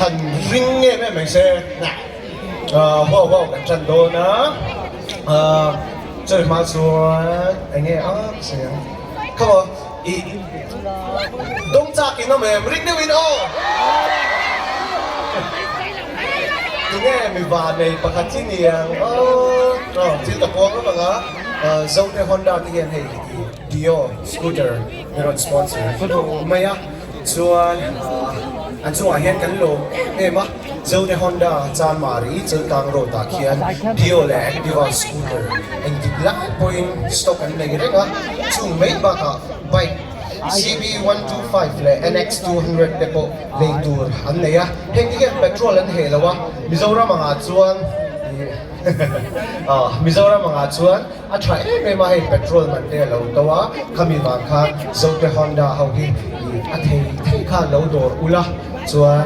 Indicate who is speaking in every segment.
Speaker 1: Han ring em em mai se. Huau huau kan tan dawn a. Chumi hma chuan eng nge a ka sawi ang. Come on. I dawng chak in awm em? Ring deuh in aw! Tunge mi vanei pakhat hi ni ang aw? Aw, thil ka puang rawk ang a. Zote Honda te hian hei Dio scooter min rawn sponsor hlauh mai a. Chuan an chungah hian kan lawm em em a. Zote Honda Chanmari Chaltlang Road ah khian Dio leh Activa scooter engtik lai pawhin stock an nei reng a. Chung mai bakah bike CB 125 leh NX 200 te pawh lei tur an nei a, heng te hian petrol an heh lo a, Mizoram angah chuan Mizoram angah chuan a tha em em a, hei petrol man te a lo to a, khami vang khan Zote Honda ho hi a thei thei kha lo dawr ula chuan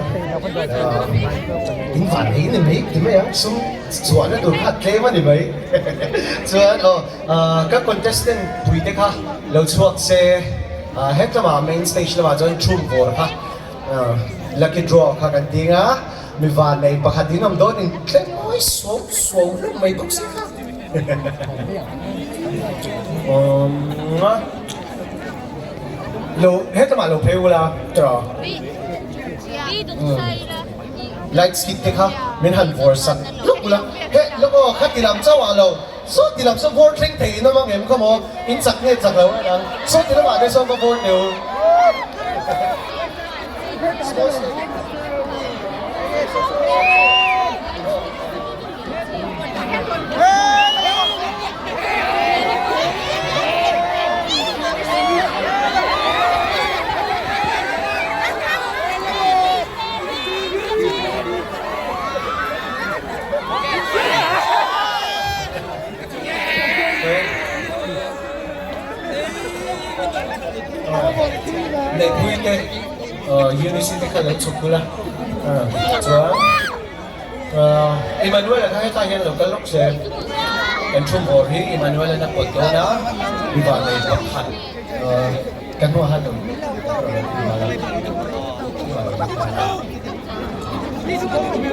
Speaker 1: in van ei ni mai ti mai ang, sum chhuahna tur kha tlem a ni mai chuan aw. Ka contestant pui te kha lo chhuak se, het lamah main stage lamah chuan chhum vawr kha lucky draw kha kan ding a, mi vannei pakhat in awm dawn in tlem mawi suau suau hlauh mai bawk si kha. Lo het lamah lo phei ula tawh. Light stick te kha min han vawr sak hluk ula, he lawk aw kha ti lam chauh ah lo. Saw ti lam saw vawr thleng thei in awm ang em kha maw? In chak nge chak lo en ang. Saw ti lamah te sawn ka vawr teu. Neihpui te Eunice te kha lo chhuk bul a chuan Emmanuel-a kha hetlai hian lo kal lawk se kan thu bawr hi Emmanuel-a'n a pawt dawn a mi vannei pakhat ka hnuah han awm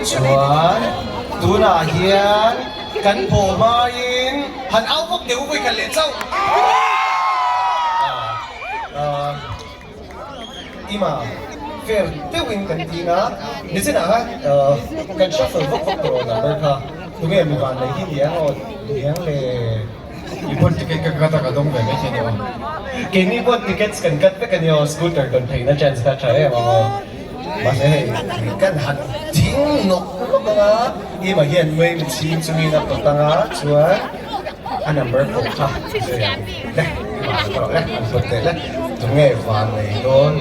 Speaker 1: Chuan tunah hian kan pawh hmain han au vak deuh vawi khat leh chauh. Ima fair deuhin kan ding a, nichinah khan kan shuffle vak vak tawh number kha tunge mi vanlei hi ni ang aw ni ang le.
Speaker 2: I pawn ticket ka cut a ka dawng ve mai thei ni aw.
Speaker 1: Keini pawn tickets kan cut vek a ni aw, scooter dawn theihna chance kha tha em ang aw. Mahse hei kan han thing nawk nawk ang a, Ima hian mei mi chhing chungin a pawt ang a, chuan a number pawh kha zui ang le, Ima a tawh le, an pawt leh le, tunge van nei dawn.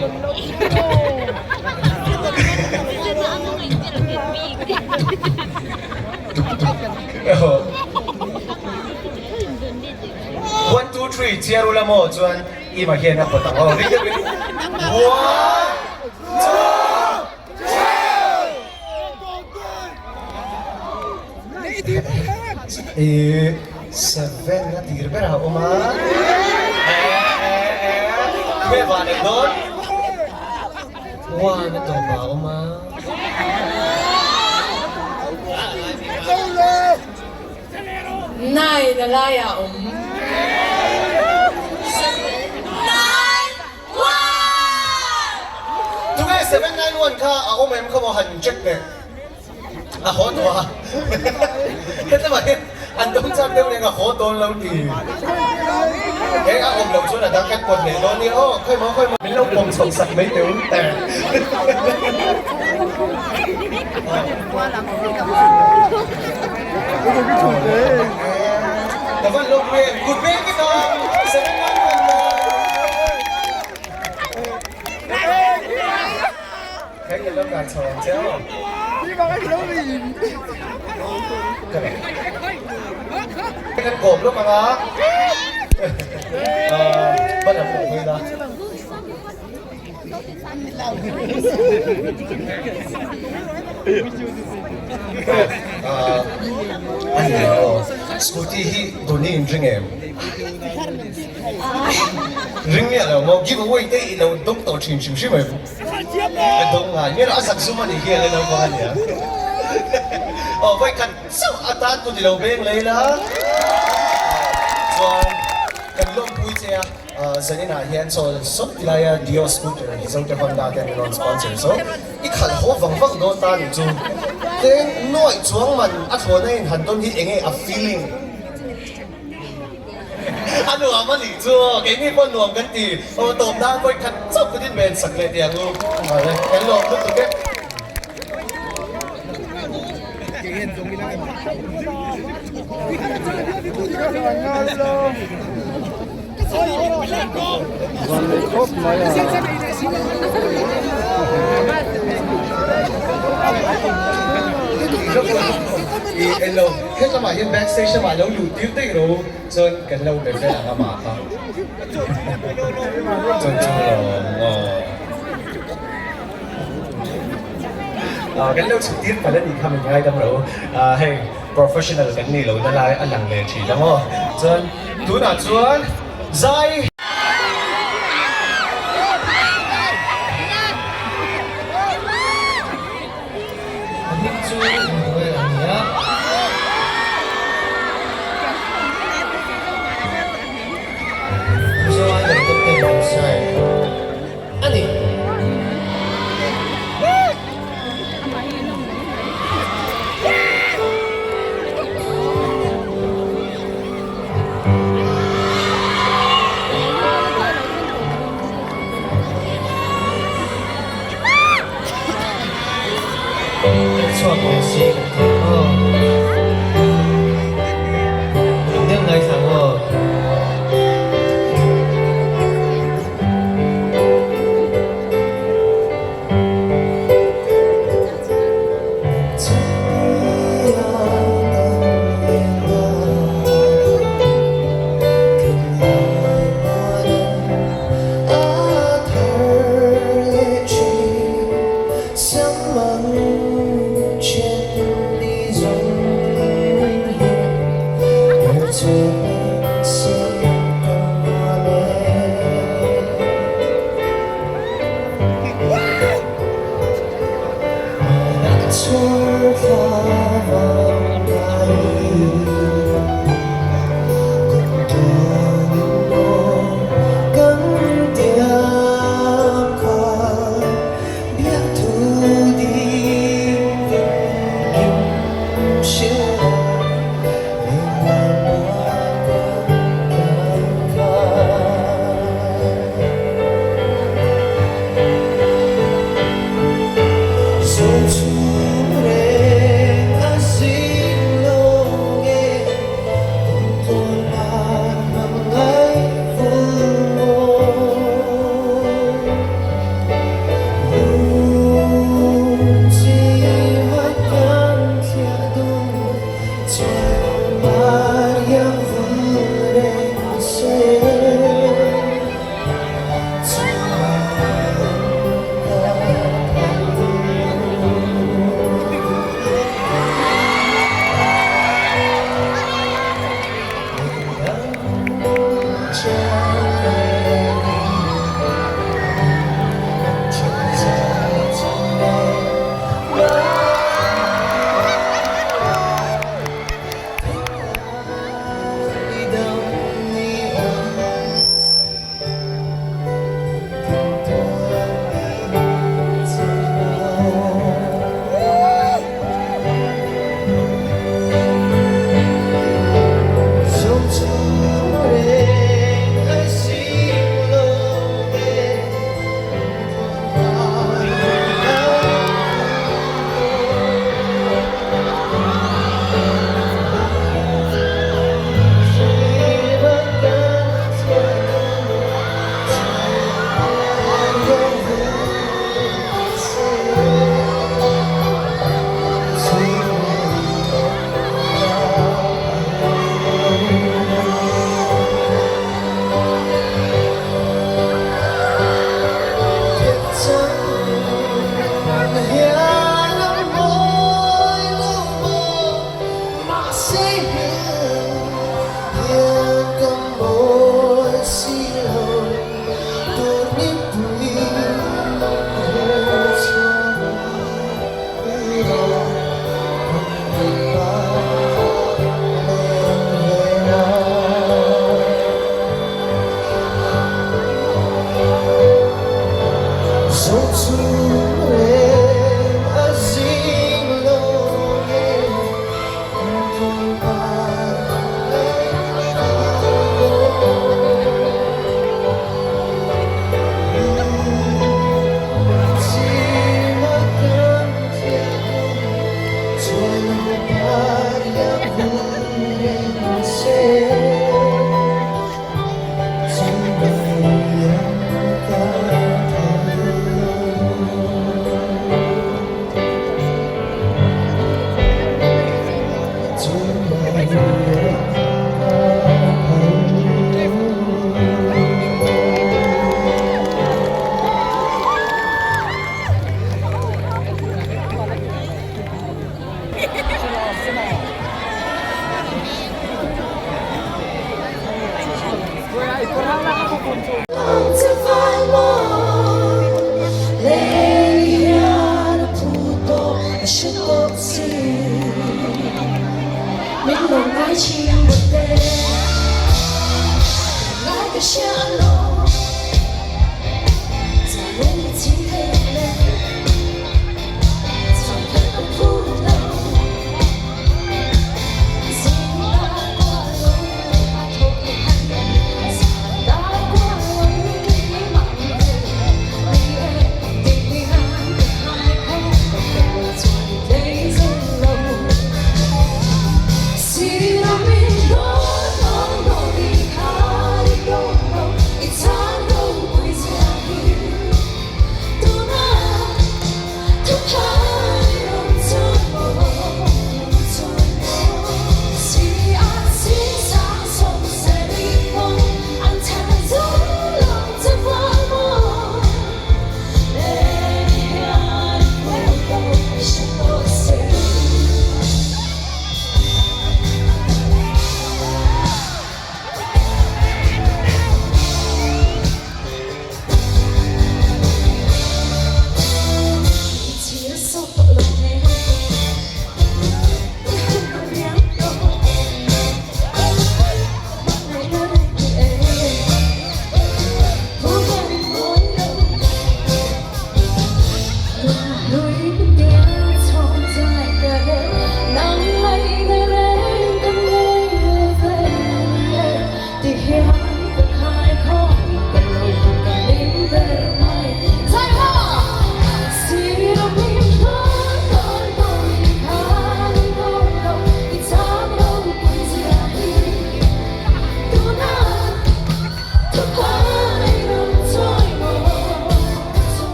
Speaker 1: One two three chiar ula maw chuan Ima hian a pawt ang aw ring deuhin one two three seven a tir ber a awm a e van ei dawn one a tawp a awm a.
Speaker 3: Nine a laiah a awm. 791!
Speaker 1: Tunge 791 kha a awm em kha maw han check teh. A haw tawh a. Heta mah hian an dawng chak deuh reng a haw dawn lo ti. He a awm loh chuan a dang kan pawt leh dawn nia aw khawi maw khawi maw. Min lo pawm chhoh sak mai teh u. Ka van lawk em kut veng vek ang 791 Hei ka lo kai chho ang che aw. Kan kawm lawk ang a. Ban ang pawh ila. Ani aw scooty hi tun hi in ring em? Ring miah lo maw give away te i lo dawng tawh thin hrim hrim em? Ka dawng ngai nge a zak zum anih hi a la naupang a nia. Aw vawikhat chauh atan kut ilo beng lei la. Chuan kan lawmpui che a zaninah hian chaw sawt tilaia Dio scooter hi Zote Honda te an rawn sponsor so i khalh haw vang vang dawn ta nih chu. Tleng nuaih chuang man a thlawhna in han dawn hi enge a feeling? A nuam a nih chu aw, keini pawh nuam kan ti. Aw tawp nan vawi khat chauh kut in men sak leh teh ang u. Awle, kan lawm lutuk e. Hello, helamah hian back stage lamah lo luh tir daih ro chuan kan lo be vel ang amah kha. Chuan chu lo kan lo chhuk tir palh a nih kha min ngaidam lo. Hei professional kan nih lohna lai a lang leh thin ang aw. Chuan tunah chuan zai.
Speaker 4: A hming chu Manuel a ni a. Mizo Idol top ten buatsaih a ni. Kan chhuak ve si kan ti maw? Uluk deuh ngaithla maw?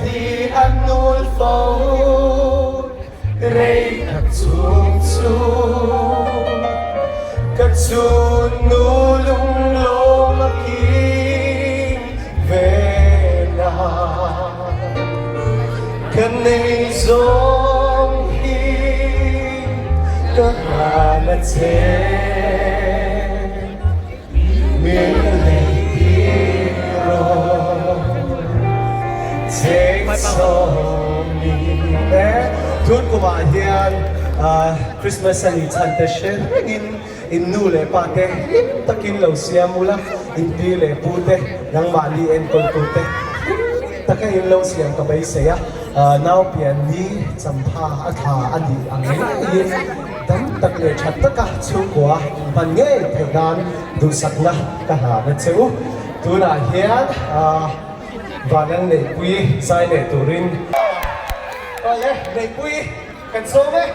Speaker 1: Mitthli an nul fo rei tak chhung chu ka chhunnu lunglawm a kim ve na ka nei zawng hi ka hlan a che. Min lei tir rawh cheng sawmi e. Tun kumah hian Christmas a nih chhan te hre rengin in nu leh pa te hlim takin lo siam ula, in pi leh pu te nangmahni enkawl tu te hlim taka in lo siam ka beisei a, nau pian ni champha a thla a nih ang ngeiin Dam tak leh tha taka chhungkua hman ngei theih nan duhsakna ka hlan a che u. Tunah hian Vanlal Neihpui zai leh turin. Awle, Neihpui kan sawm e.